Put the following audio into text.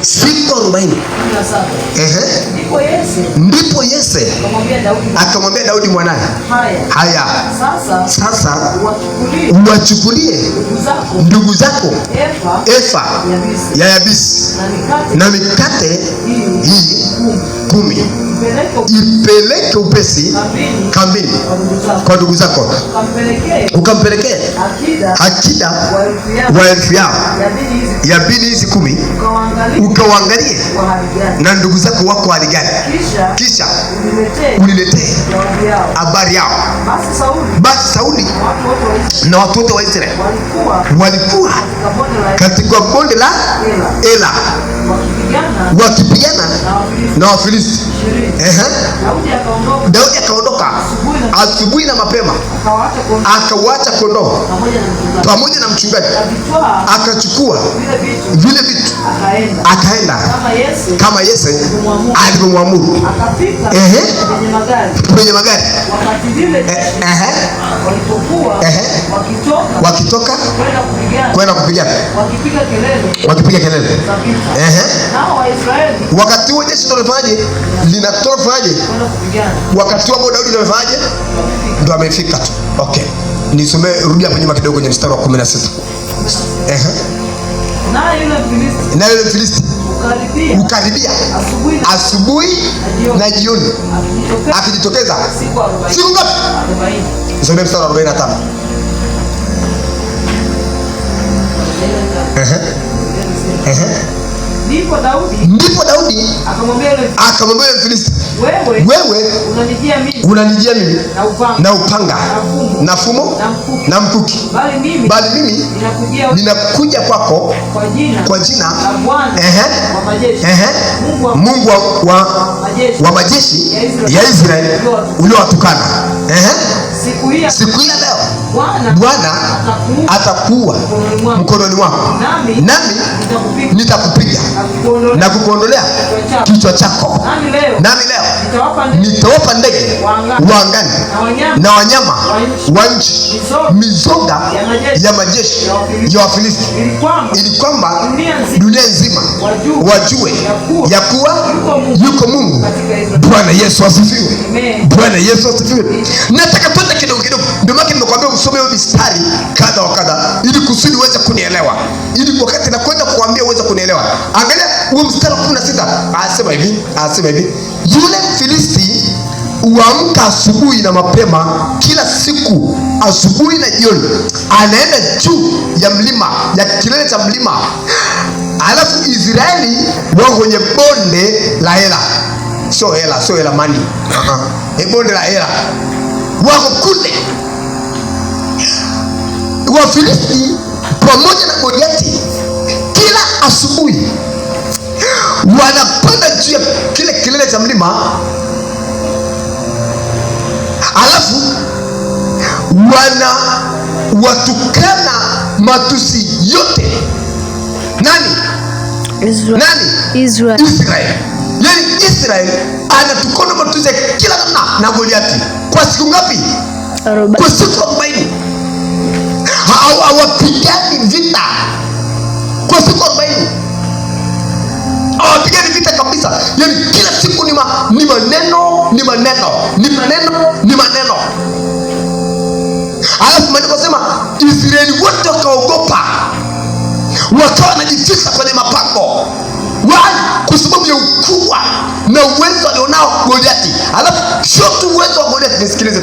Siku 40. Ehe. Ndipo Yese akamwambia Daudi mwanaye, haya sasa uwachukulie ndugu zako efa ya yabisi na mikate hii 10, ipeleke upesi kambini kwa ndugu zako, ukampelekee akida wa elfu yao ya bini hizi 10, ukawaangalie na ndugu zako wako hali gani, kisha uniletee habari yao. Basi Sauli na watu wote wa Israeli walikuwa katika bonde la Ela wakipigana na Wafilisti. Daudi akaondoka asubuhi na mapema, akawaacha kondoo pamoja na mchungaji, akachukua vile vitu akaenda kama Yese alivyomwamuru. Kwenye magari wakitoka kwenda kupigana, wakipiga kelele. Wakati huo jeshi ndio lifanyaje? Linatoka kufanyaje? Wakati huo Daudi ndio amefanyaje? Ndio amefika tu. Okay. Nisome, rudia hapo nyuma kidogo kwenye mstari wa 16. Na yule Mfilisti ukaribia asubuhi na jioni, akijitokeza siku ngapi? Nisome mstari wa 45. Ndipo Daudi akamwambia yule Mfilisti, wewe unanijia mimi na upanga na fumo na mkuki, bali mimi ninakuja kwako kwa jina Mungu wa majeshi ya Israeli uliowatukana. Siku hii ya leo Bwana atakuwa mkononi mwako, nami nitakupiga na kukuondolea kichwa chako, nami leo nitawapa ndege wa angani na wanyama wa nchi mizoga ya majeshi ya Wafilisti, ili kwamba dunia nzima wajue ya kuwa yuko Mungu. Bwana Yesu asifiwe. Bwana Yesu asifiwe. Nataka twende kidogo kidogo, ndio maana nimekuambia usome hiyo mistari kadha wa kadha, ili kusudi uweze kunielewa, ili wakati nakwenda kukuambia uweze kunielewa. Angalia huo mstari wa 16, anasema hivi, anasema hivi: yule Mfilisti huamka asubuhi na mapema kila siku, asubuhi na jioni, anaenda juu ya mlima, ya kilele cha mlima, alafu Israeli wako kwenye bonde la Ela. Sio hela, sio hela mani. Bonde la Ela. Wako kule. Wafilisti pamoja na Goliati kila asubuhi wanapanda juu ya kile kilele cha mlima, alafu wana watukana matusi yote. Nani? Israel. Nani? Israel. Israel. Yaani Israel anatukana matusi ya kila namna na Goliati. Kwa siku ngapi? 40. Kwa siku 40. Hawapigani vita kwa siku 40. Hawapigani vita kabisa. Yaani kila siku ni maneno, ni maneno, ni maneno, ni maneno. Alafu maandiko yanasema Israeli wote wakaogopa, wakawa wanajificha kwenye mapango. Why? Kwa sababu ya ukubwa na uwezo alionao Goliati. Alafu sio tu uwezo wa Goliati, nisikilize.